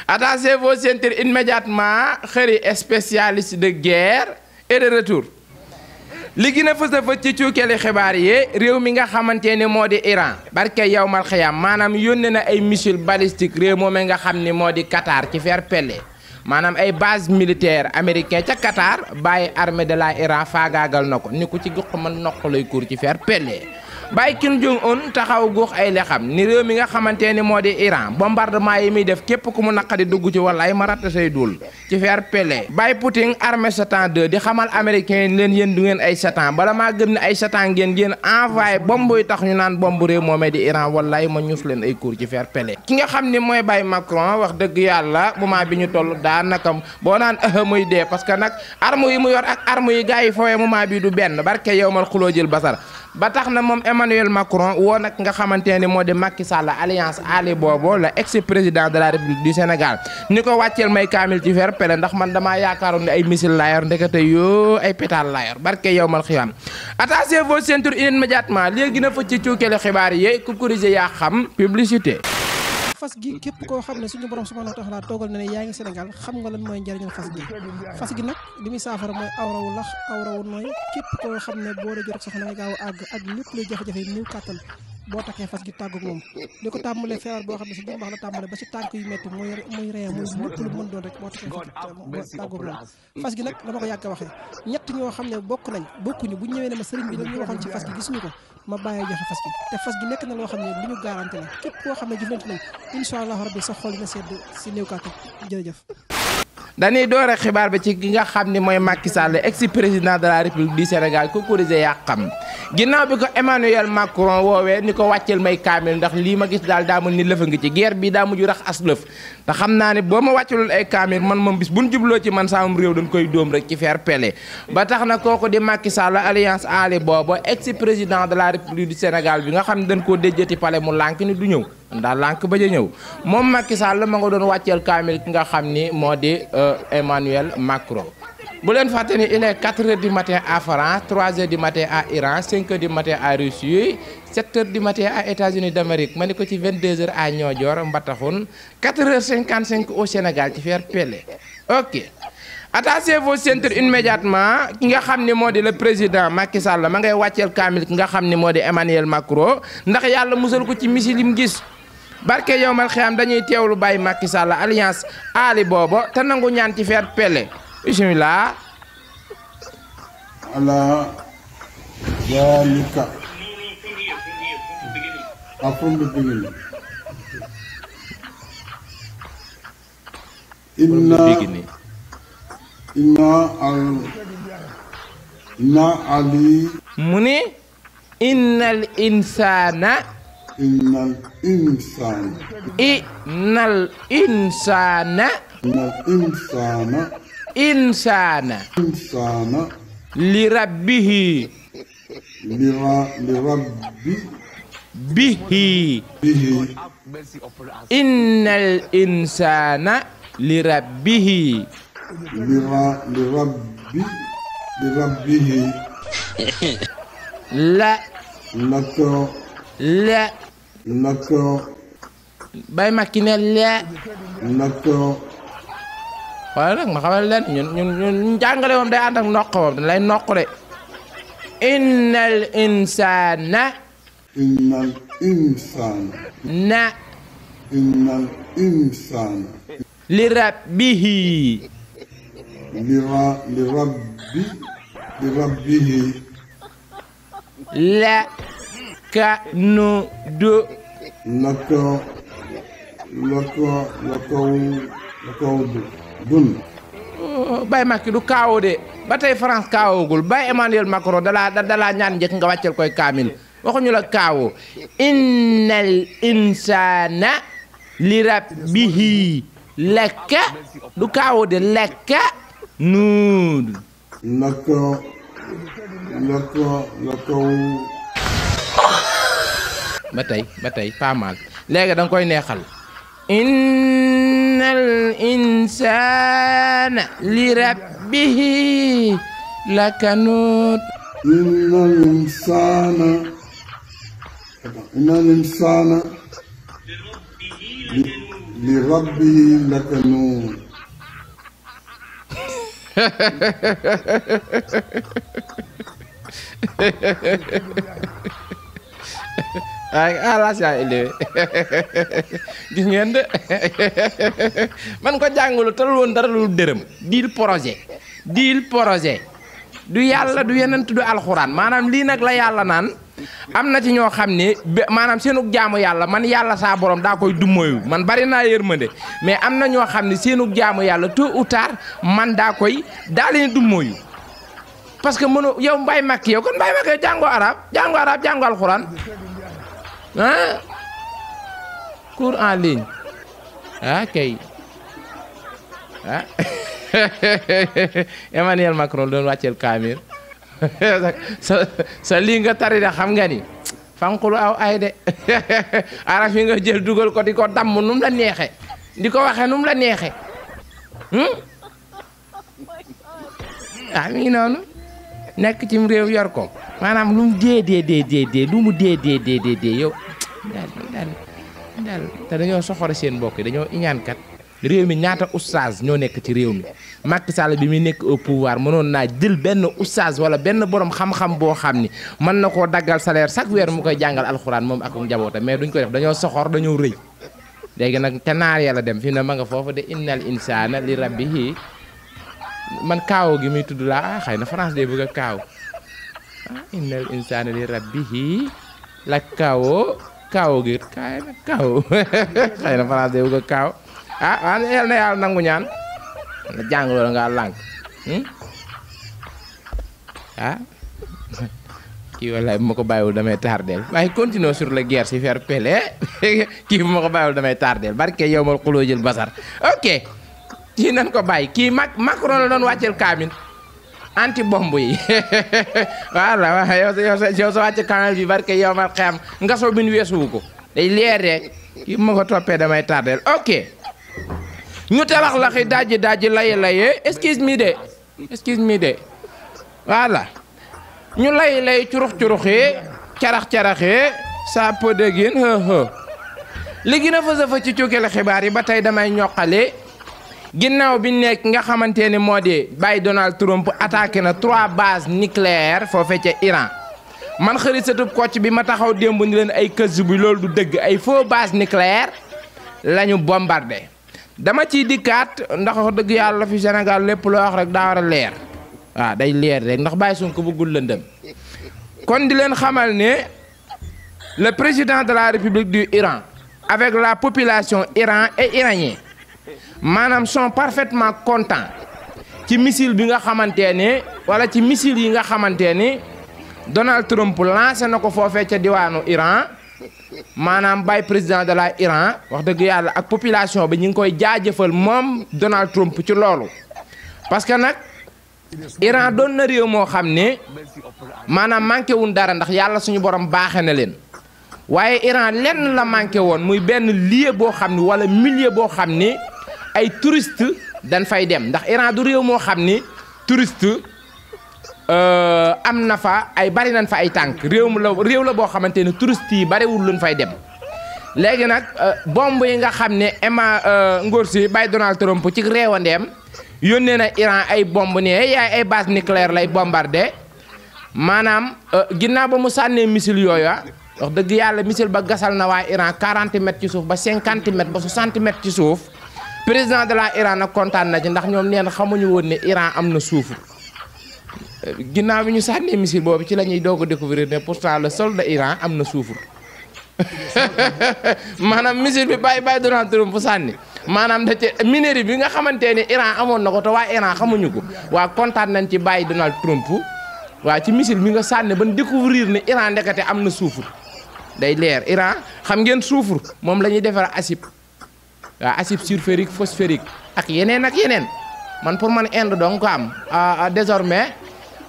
Attachez vos ceintures immédiatement. Xëri spécialiste de guerre et de retour. li gën a fës dafa ci cuukeli xibaar yi réew mi nga xamante ne moo di Iran barke yawmal xiyaam maanaam yónnee na ay missile balistique réew moom nga xam ne moo di Qatar ci fer pelle maanaam ay base militaire américain ca Qatar bàyyi armée de la Iran faagaagal na ko ni ku ci gox man noq lay kuur ci fer pelle bàyyi Kim Jong-un taxaw guux ay lexam ni réew mi nga xamante ni moo di Iran bombardement yi muy def képp ku mu naqadi dugg ci wallaay ma ratt say dul ci fer pelle bàyyi Poutine armée Satan 2 di xamal américain yi leen yéen du ngeen ay Satan bala maa gëm ne ay Satan ngeen envoyé bomb yi tax ñu naan bomb réew moomee di Iran wallaay ma ñuus leen ay cour ci fer pelle ki nga xam ni mooy bàyyi Macron wax dëgg yàlla moment bi ñu toll daanaka boo naan muy dee parce que nag arme yi mu yor ak arme yi gars yi fooyee moment bi du benn barke yow mal xuloo jël basar ba tax na moom Emmanuel Macron woo nag nga xamante ne moo di Macky Sall alliance Ali boobu la ex président de la République du Sénégal ni ko wàcceel may kaamil ci fer pelle ndax man damaa yaakaaroon ne ay missile laa yor ndekete yoo ay pétale laa yor barke yow mal xiyaam attachez vos ceintures immédiatement léegi na fa ci cuukeli xibaar yi ku corrigé yaa xam publicité. fas gi képp koo xam ne suñu borom subhanahu wa taala toogal na ne yaa ngi Sénégal xam nga lan mooy njëriñal fas gi nag li muy saafara mooy awrawu lax awrawu nooy képp koo xam ne boo dee jot soxna nga gaaw a àgg ak lépp luy jafe-jafe yi néew kàttan boo takkee fas gi tàggu moom li ko tàmbalee feebar boo xam ne si jumbax la tàmbalee ba si tànk yu metti muy ree muy lépp lu mën doon rek boo takkee tàggu moom fas gi nag dama ko yàgg a waxee ñett ñoo xam ne bokkuñu bu ñëwee ne ma sëriñ bi la ñu waxoon ci fas gi gisuñu ko ma bàyyee joxe fas gi te fas gi nekk na loo xam ne lu ñu garanti la képp koo xam ne jëflante nañ incha allah rabbi sa xol dina sedd si néew kàttan jërëjëf. dañuy doore xibaar bi ci ki nga xam ni mooy Macky Sall ex président de la République du Sénégal ku corrigé yaa xam ginnaaw bi ko Emmanuel Macron woowee ni ko wàcceel may kaamil ndax lii ma gis daal daa mel ni lëfa ngi ci guerre bi daa mujj rax as lëf te xam naa ne boo ma wàcculul ay kaamil man moom bis buñ jubloo ci man saamum réew dañ koy dóom rek ci fer pelle ba tax na kooku di Macky Sall alliance Ali boobu ex président de la République du Sénégal bi nga xam ne dañ koo déjjati pale mu lànk ni du ñëw ndax lànk ba ja ñëw moom Macky Sall ma nga doon wàcceel kaamil ki nga xam ni moo di Emmanuel Macron bu leen fàtte ni il est 4 heures du matin à France 3 heures du matin à Iran 5 heures du matin à Russie 7 heures du matin à États-Unis d'Amérique ma ne ko ci 22 heures à Niodior Mbataxun 4 heures 55 au Sénégal ci fer pelle ok attachez vos ceintures immédiatement ki nga xam ni moo di le président Macky Sall ma ngay wàcceel kaamil ki nga xam ni moo di Emmanuel Macron ndax yàlla musal ko ci missile yi mu gis barke yowmal xiyaam dañuy teewlu bàyyi Macky Sall alliance Ali boobu te nangu ñaan ci fer pelle bismillah ala zalika from the beginning inna ali mu ni innal insana li rabbihi innal insana li rabbihi bay Macky ne waaye nag ma xamal leen ñun jàngale moom day ànd ak noq moom dañ lay noq de innal insana li rabbihi la kanu du Baye Macky du kaawo de ba tey France kaawogul Baye Emmanuel Macron dalaa ñaan njëkk nga wàccel koy kaamil waxuñu la kaawo innal insana li rabbihi lekka du kaawo de lekka nuud ba tey pas mal léegi danga koy neexal innal insana li rabbihi lakanut لربه لكنود ay alas yaa élevé gis ngeen de man ko jàngulu talul woon dara lu dërëm diil projet du yàlla du yeneen du alxuraan maanaam lii nag la yàlla naan am na ci ñoo xam ne maanaam seenug jaamu yàlla man yàlla saa borom daa koy dummoyu man bari naa yërmande mais am na ñoo xam ne seenug jaamu yàlla tôt ou tard man daa leen dummoyu parce que mënu yow mbay makki yow kon mbay makki jàngoo arab jàngoo alxuraan ah cours en ligne ah kay ah Emmanuel Macron doon wàcceel kaamir sa lii nga tari de xam nga ni fanqulu aw ay de araf yi nga jël dugal ko di ko damm num la neexe di ko waxe num la neexe ah mi ngi noonu nekk ci réew yor ko maanaam lu mu dee lu mu dee yow daal te dañoo soxore seen mbokk yi dañoo iñaankat réew mi ñaata oustaz ñoo nekk ci réew mi Macky Sall bi muy nekk au pouvoir mënoon naa jël benn oustaz wala benn borom xam-xam boo xam ni mën na koo daggal salaire chaque weer mu koy jàngal alxuraan moom ak njabootam mais duñ ko def dañoo soxor dañoo rëy léegi nag te naar yàlla dem fi ne ma nga foofu de innal insana li rabbihi man kaaw gi muy tudd laa xëy na France day bëgg a kaaw innal insana li rabbihi la kaaw gi kaay na kaaw xëy na France day bëgg a kaaw ah yal na yàlla nangu ñaan la jàng loolu nga lànk ah kii wallaay bu ma ko bàyyiwul damay tardel waaye continuons sur la guerre si faire pele kii bu ma ko bàyyiwul damay tardel barke yow ma xuloo jël basar ok kii nan ko bàyyi kii Macron la doon wàcceel kaamin anti bombe yi voilà yow sa wàcce kaamin bi barke yow ma xam nga soo bin weesuwu ko day leer rek kii bu ma ko toppee damay tardel ok ñu talax laxi dajji laye excuse me de voilà ñu lay curux-curuxee carax-caraxee sa peu de gin li gën a fës fa ci cukkale xibaar yi ba tey damay ñoqale ginnaaw bi nekk nga xamante ne moo di Baye Donald Trump attaqué na 3 bases nucléaires foofee ca Iran man xërit satub kocc bi ma taxaw démb ni leen ay kës bu loolu du dëgg ay faux bases nucléaires lañu bombardé dama ciy dikkaat ndax wax dëgg yàlla fi Sénégal lépp loo wax rek daa war a leer waaw day leer rek ndax Baye Sonko bëggul lëndëm kon di leen xamal ne le président de la République du Iran avec la population Iran et iranien maanaam sont parfaitement contents ci missile bi nga xamante ne wala ci missile yi nga xamante ni Donald Trump lancé na ko foofee ca diwaanu Iran maanaam Baye président de la Iran wax dëgg yàlla ak population bi ñu ngi koy jaajëfal moom Donald Trump ci loolu parce que nag Iran doon na réew moo xam ne maanaam manqué wuñ dara ndax yàlla suñu borom baaxe na leen waaye Iran lenn la manqué woon muy benn lieu boo xam ne wala milieu boo xam ne ay touriste dañ fay dem ndax Iran du réew moo xam ni touriste am na fa ay bari nañ fa ay tànk réew la boo xamante ne touriste yi bariwul luñ fay dem léegi nag bomb yi nga xam ne ngóor si Baye Donald Trump ci réewandeem yónnee na Iran ay bomb ne yaay ay base nucléaire lay bombardé maanaam ginnaaw ba mu sànnee missile yooyu wax dëgg yàlla missile ba gasal na waa Iran 40 mètres ci suuf ba 50 mètres ba 60 mètres ci suuf président de la Iran nag kontaan na ci ndax ñoom neen xamuñu woon ne Iran am na suufu ginnaaw bi ñu sànnee missile boobu ci la ñuy doog a découvrir ne pourtant le sol de Iran am na suufur maanaam missile bi bàyyi Donald Trump sànni maanaam da ci minerai bi nga xamante ne Iran amoon na ko te waa Iran xamuñu ko waa kontaan nañ ci bàyyi Donald Trump waa ci missile bi nga sànni ba découvrir ne Iran ndekete am na suufur day leer Iran xam ngeen suufur moom la ñuy defar acide waaw acide sulfurique phosphorique ak yeneen man pour man Inde donc ko am désormais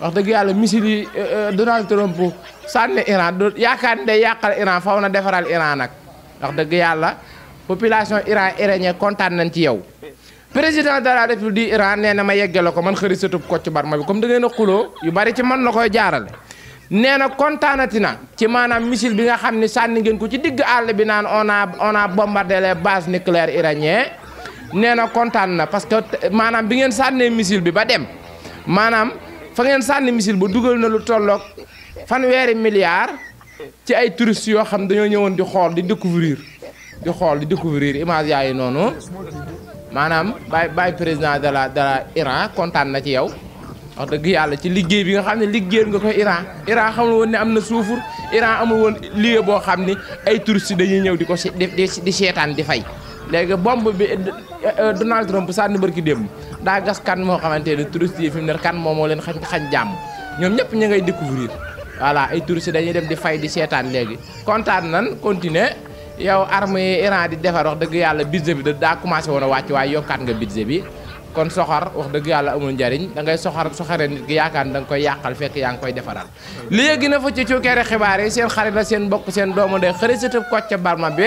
wax dëgg yàlla missile yi Donald Trump sànni Iran yaakaar ni day yàqal Iran faw na defaral Iran nag wax dëgg yàlla population iranien kontaan nañ ci yow. président de la République du Iran nee na ma yeggale ko man xëri satub Kocc Barma bi comme da ngeen a xuloo yu bari ci man la koy jaarale nee na kontaanati na ci maanaam missile bi nga xam ne sànni ngeen ko ci digg àll bi naan on a bombardé les bases nucléaires iraniennes nee na kontaan na parce que maanaam bi ngeen sànnee missile bi ba dem maanaam fa ngeen sànni missile ba dugal na lu tolloog fanweeri milliards ci ay touristes yoo xam dañoo ñëwoon di xool di découvrir image yaay noonu maanaam bay président de la Iran kontaan na ci yow wax dëgg yàlla ci liggéey bi nga xam ne liggéeyal nga ko Iran xamul woon ne am na suufur Iran amul woon lieu boo xam ne ay touristes dañuy ñëw di ko di seetaan di fay léegi bombe bi Donald Trump sànni barki démb daa gas kan moo xamante ne touristes yi fi mu ne kan moo leen xañ jàmm ñoom ñëpp ñu ngay découvrir voilà ay touristes dañuy dem di fay di seetaan léegi kontaan nan continuer yow arme yi Iran di defar wax dëgg yàlla budget bi daa commencé woon a wàcc waaye yokkaat nga budget bi kon soxor wax dëgg yàlla amul njariñ da ngay soxore nit ki yaakaar da nga koy yàqal fekk yaa ngi koy defaral léegi na fa ci cukkeere xibaar yi seen xarit la seen mbokk seen doomu day xëri satëb Kocc Barma bi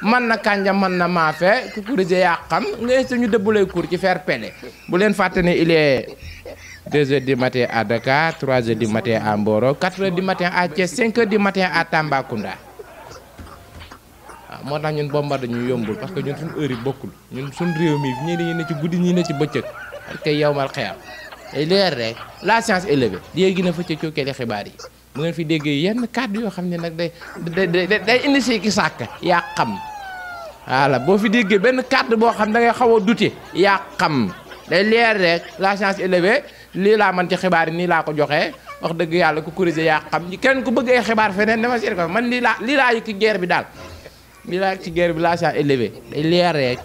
man na kànja man na maafe kukurise yaa xam nga ñu dëbbulay cour ci faire pele bu leen fàtte ne il est 2h du matin à Dakar 3h du matin à Mboro 4h du matin à Thiès 5h du matin à Tambacounda waaw moo tax ñun bombardé ñu yombul parce que ñun suñu heure yi bokkul ñun suñu réew mi ñii dañuy ne ci guddi ñii ne ci bëccëg ak kay yowmal xeyam day leer rek la science élevée léegi na fa ca cokkeeli xibaar yi mu ngeen fi déggee yenn kàddu yoo xam ne nag day indi si ki sàkk yaa xam voilà boo fi déggee benn kàddu boo xam da ngay xaw a dute yaa xam day leer rek la science élevée lii laa man ci xibaar yi nii laa ko joxee wax dëgg yàlla ku corrigé yaa xam kenn ku bëgg ay xibaar feneen dama seet ko man lii laa yëg ci guerre bi daal lii laa yëg ci guerre bi la science élevée day leer rek